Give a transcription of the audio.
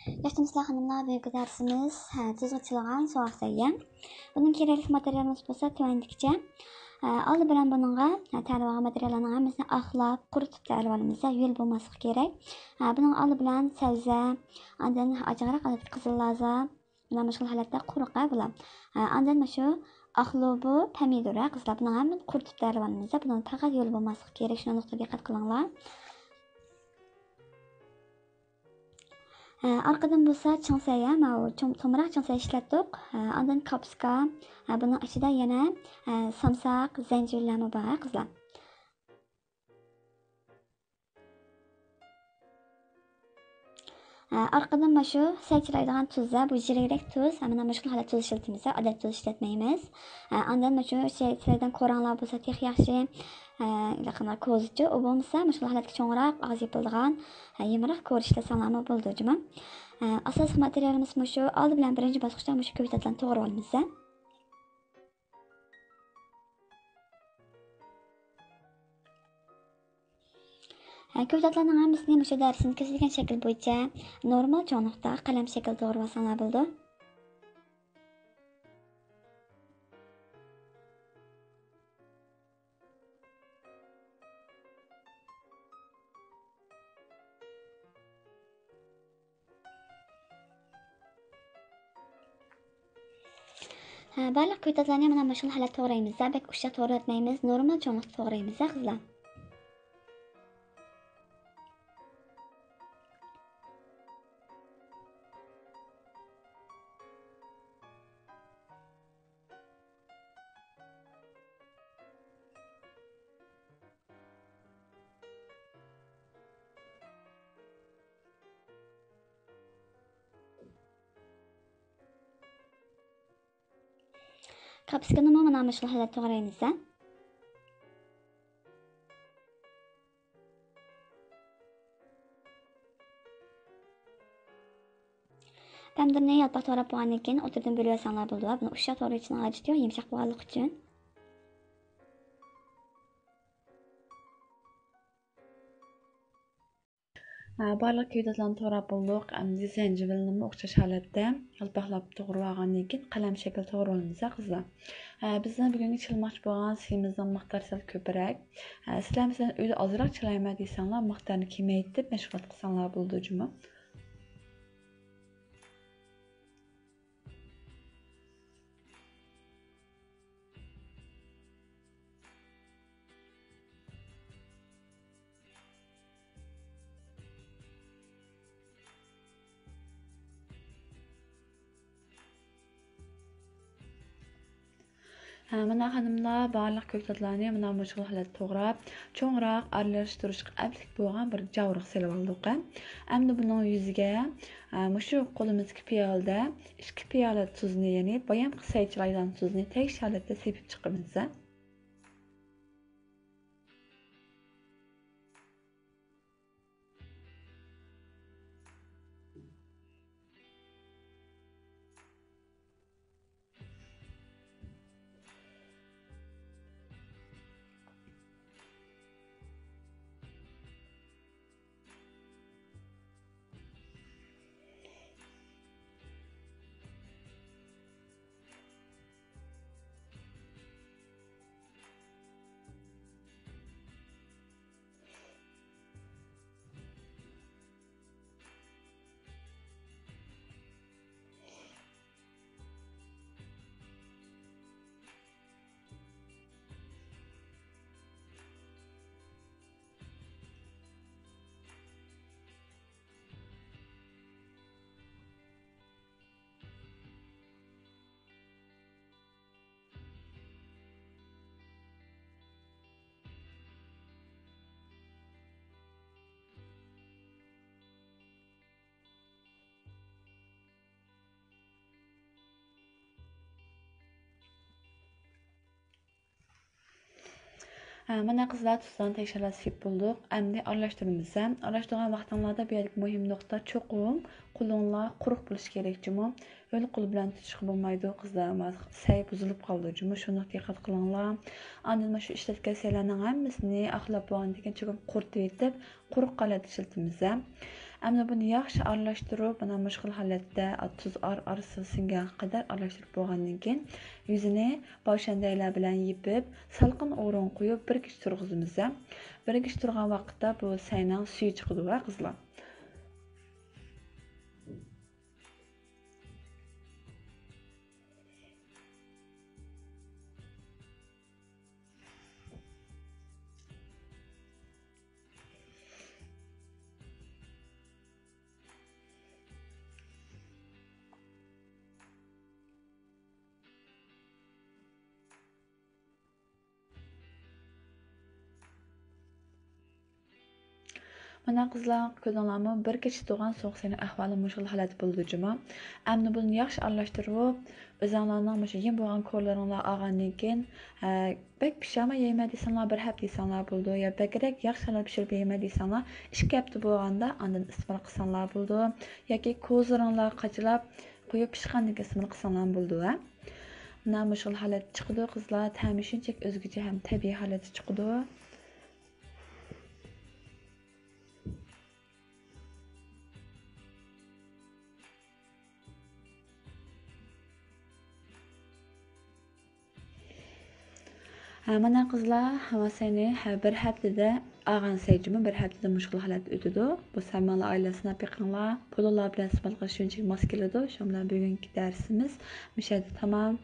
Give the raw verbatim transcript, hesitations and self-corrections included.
ياخشىمۇسىلەر خانىملار، بۈگۈنكى دەرسىمىز، ھە، تۇزغا چىلىغان سوغۇق سەييە. بۇنىڭ كېرەكلىك ماتېرىيالىمىز بولسا تۆۋەندىكىچە. ھە، ئالدى بىلەن بۇنىڭغا، ھە، تەييارلىغان ماتېرىياللارنىڭ ھەممىسىنى ئاقلاپ، قۇرۇتۇپ تەييارلىۋالىمىز. ھە، ھۆل بولماسلىقى كېرەك. ھە، بۇنىڭ ئالدى بىلەن سەۋزە، ئاندىن ئاجىغراق ئادەتتىكى قىزىل لازا، مانا مۇشۇ خىل ھالەتتە قۇرۇق، ھە، بۇلار. ھە، ئاندىن مۇشۇ ئاق لوبۇ، پەمىدۇر، ھە، قىزلار، بۇنىڭ ھەممىنى قۇرۇتۇپ تەييارلىۋالىمىز. بۇنىڭ پەقەت ھۆل بولماسلىقى كېرەك، شۇنى نۇقتا دىققەت قىلىڭلار. ھە، ئارقىدىن بولسا چىڭ سەي، ھە، ماۋۇ چوڭ، تومراق چىڭ سەي ئىشلەتتۇق. ھە، ئاندىن كاپۇسكا، ھە، بۇنىڭ ئىچىدە يەنە، ھە، سامساق، زەنجىۋىللەرمۇ بار، ھە، قىزلار. ھە، ئارقىدىن مۇشۇ سەي چىلايدىغان تۇز، ھە، بۇ جىرىگرەك تۇز، ھە، مانا مۇشۇ خىل ھالەت تۇز ئىشلىتىمىز، ھە، ئادەتتە تۇز ئىشلەتمەيمىز. ھە، ئاندىن مۇشۇ سەي چىلايدىغان كوراڭلار بولسا تېخى ياخشى. ھە، يېقىندا كوزىچۇ، ئۇ بولمىسا مۇشۇ خىل ھالەتكە چوڭراق، ئاغزى يېپىلىدىغان، ھە، يۇمراق كورا ئىشلەتسەڭلارمۇ بولىدۇ، جۇمۇ. ھە، ئاساسلىق ماتېرىيالىمىز مۇشۇ. ئالدى بىلەن بىرىنچى باسقۇچتا مۇشۇ كۆكتاتلارنى توغرىۋالىمىز، ھە. ھە، كۆكتاتلارنىڭ ھەممىسىنى مۇشۇ دەرسىمىز كۆرسەتكەن شەكىل بويىچە نورمال چوڭلۇقتا قەلەم شەكلىدە توغرىۋالساڭلار بولىدۇ. ھە، بارلىق كۆكتاتلارنى مانا مۇشۇ ھالەتتە توغرايمىز، بەك ئۇششاق توغراۋەتمەيمىز، نورمال چوڭلۇقتا توغرايمىز، قىزلار. كاپۇسكىنىمۇ مانا مۇشۇ ھالەتتە توغرايمىز، ھە. پەمىدۇرنى يالپاق توغراپ بولغاندىن كېيىن ئوتتۇرىدىن بۆلۈۋەتسەڭلار بولىدۇ. بۇنى ئۇششاق توغراپ يېتىشنىڭ ھاجىتى يوق، يۇمشاق بولغانلىقى ئۈچۈن. ھە، بارلىق كۆكتاتلارنى توغراپ بولدۇق. ئەمدى زەنجىۋىلنىمۇ ئوخشاش ھالەتتە يالپاقلاپ توغرىۋالغاندىن كېيىن قەلەم شەكلىدە توغرىۋالىمىز، ھە، قىزلار. ھە، بىزنىڭ بۈگۈنكى چىلىماقچى بولغان سۈيىمىزنىڭ مىقدارى سەل كۆپرەك. ھە، سىلەر مەسىلەن، ئۆيدە ئازراق چىلايمەن دېسەڭلار، مىقدارنى كېمەيتىپ مەشغۇلات قىلساڭلار بولىدۇ، جۇمۇ. ھە، مانا خانىملار، بارلىق كۆكتاتلارنى مانا مۇشۇ خىل ھالەتتە توغراپ، چوڭراق ئارىلاشتۇرۇشقا ئەپلىك بولغان بىر جاۋراق سېلىۋالدۇق. ئەمدى بۇنىڭ يۈزىگە، ھە، مۇشۇ قولىمىزدىكى پىيالىدە ئىككى پىيالە تۇزنى، يەنى بايامقى سەي چىلايدىغان تۇزنى تەگىشلىك ھالەتتە سېپىپ چىقىمىز. ھە، مانا قىزلار، تۇزلارنى تەكشۈرۈپ سېلىپ بولدۇق. ئەمدى ئارىلاشتۇرىمىز. ئارىلاشتۇرغان ۋاقتىڭلاردا بۇ يەردىكى مۇھىم نۇقتا چوقۇم قولۇڭلار قۇرۇق بولۇشى كېرەك جۇمۇ. ھۆل قول بىلەن تۇتۇشقا بولمايدۇ، قىزلار، سەي بۇزۇلۇپ قالىدۇ جۇمۇ. شۇنىڭغا دىققەت قىلىڭلار. ئاندىن مانا شۇ ئىشلەتكەن سەيلەرنىڭ ھەممىسىنى ئاقلاپ بولغاندىن كېيىن چوقۇم قۇرۇتۇۋېتىپ، قۇرۇق ھالەتتە ئىشلىتىمىز. ئەمدى بۇنى ياخشى ئارىلاشتۇرۇپ، مانا مۇشۇ خىل ھالەتتە تۇز ئار-، ئارىسىغا سىڭگەن قەدەر ئارىلاشتۇرۇپ بولغاندىن كېيىن، يۈزىنى پاۋشەندەيلەر بىلەن يېپىپ، سالقىن ئورۇنغا قويۇپ، بىر كېچە تۇرغۇزىمىز. بىر كېچە تۇرغان ۋاقىتتا بۇ سەينىڭ سۈيى چىقىدۇ، ھە، قىزلار. مانا قىزلار، كۆردۈڭلارمۇ؟ بىر كېچە تۇرغان سوغۇق سەينىڭ ئەھۋالى مۇشۇ خىل ھالەت بولىدۇ جۇما. ئەمدى بۇنى ياخشى ئارىلاشتۇرۇپ، ئۆزۈڭلارنىڭ مۇشۇ يېم بولغان كورلىرىڭلار ئالغاندىن كېيىن، ئە، بەك پىشاماي يەيمەن دېسەڭلار، بىر ھەپتە يېسەڭلار بولىدۇ. يا بەكرەك ياخشى ئارىلاپ پىشۇرۇپ يەيمەن دېسەڭلار، ئىككى ھەپتە بولغاندا ئاندىن ئىستېمال قىلساڭلار بولىدۇ. ياكى كوزىلىرىڭلارغا قاچىلاپ قويۇپ، پىشقاندىن كېيىن ئىستېمال قىلساڭلار بولىدۇ، ھە. مانا مۇشۇ خىل ھالەتتە چىقىدۇ، قىزلار. تەمى شۇنچىلىك ئۆزگىچە ھەم تەبىئىي ھالەتتە چىقىدۇ. ھە، مانا قىزلار، ھاۋا سەينى، ھە، بىر ھەپتىدە ئالغان سەي جۇما، بىر ھەپتىدە مۇشۇ خىل ھالەتتە ئۆتىدۇ. بۇ سەينىڭلار ئائىلە سىناپ بېقىڭلار. پولۇلار بىلەن ئىستېمال قىلىش شۇنچىلىك ماس كېلىدۇ. شۇنىڭ بىلەن بۈگۈنكى دەرسىمىز مۇشۇ يەردە تامام.